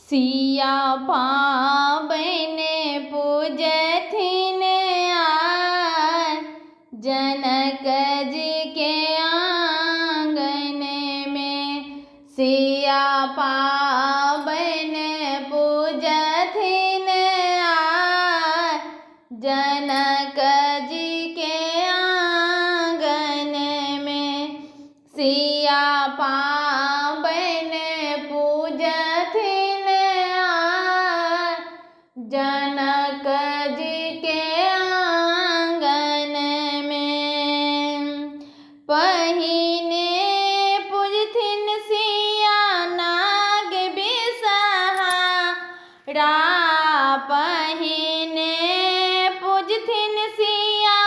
सिया पाबनि पूजथिन आय जनक जी के आंगन में। सिया पाबनि पूजथिन आय जनक जी के आंगन में। सिया पाबनि पूजथिन आय जनक जी के आंगन में। पहिने पूजथिन सिया नाग बिसहारा, पहिने पूजथिन सिया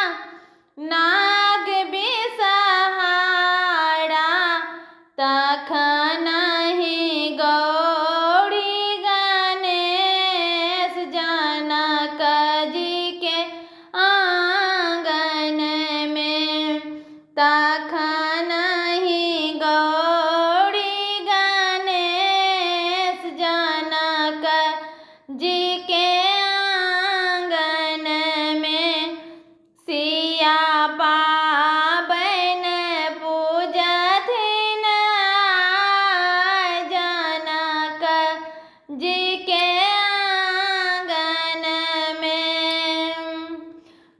नाग बिसहारा। तखन ही गौरी गणेश जनक जी के आंगन में। तखन ही गौरी गणेश जनक जी के आंगन में। सिया पाबनि पूजथिन आय जनक जी के आंगन में।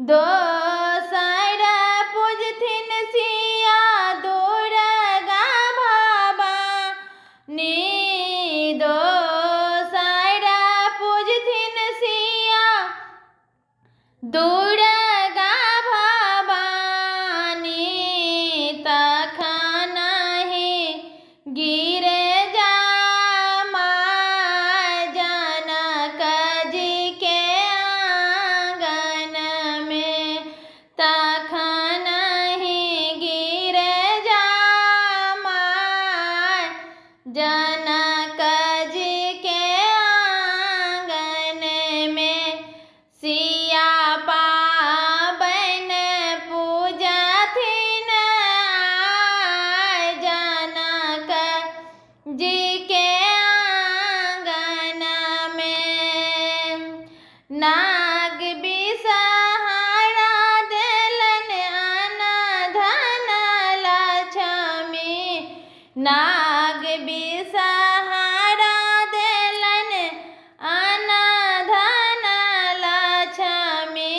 दोसर पूजथिन सिया दुर्गा भवानी, दोसर पूजथिन सिया दुर्गा भवानी। तखन ही गिरजा माय जनक जी के आंगन में। तखन ही गिरजा माय जनक जी के आंगन में। सिया पाबनि पूजथिन आय जनक जी के आंगन में। नाग बिसहारा देलन अन्न धन लक्ष्मी, नाग बिसहारा देलन अन्न धन लक्ष्मी।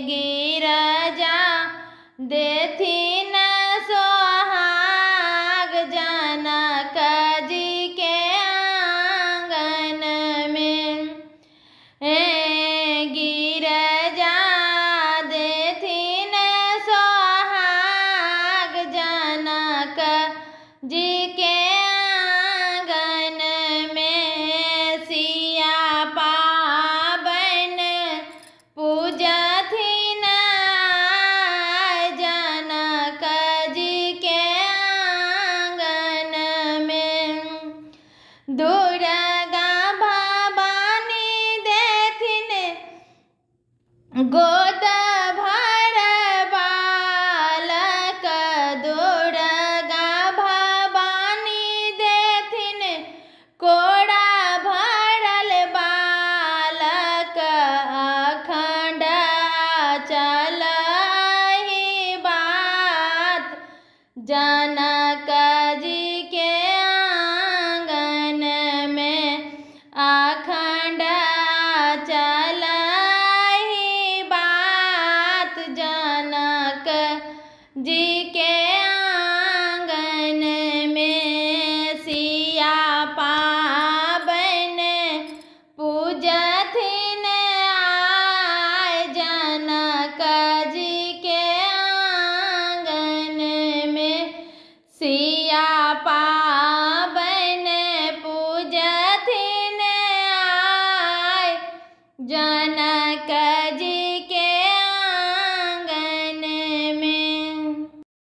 गिरजा देथिन सोहाग जनक जी के आंगन में। गिरजा देथिन सोहाग जनक जी के आंगन में। सिया पाबनि पूजथिन आय जनक जी के आंगन में। दुर्गा भवानी देथिन गोद भर बालक, दुर्गा भवानी देथिन कोड़ा भरल बालक। अखंड चलही बात जनक जी के आंगन में। अखंड चलही बात जनक जी के आंगन में। सिया पाबनि पूजथिन आय जनक जी के आंगन में। सिया पाबनि पूजथिन आय जन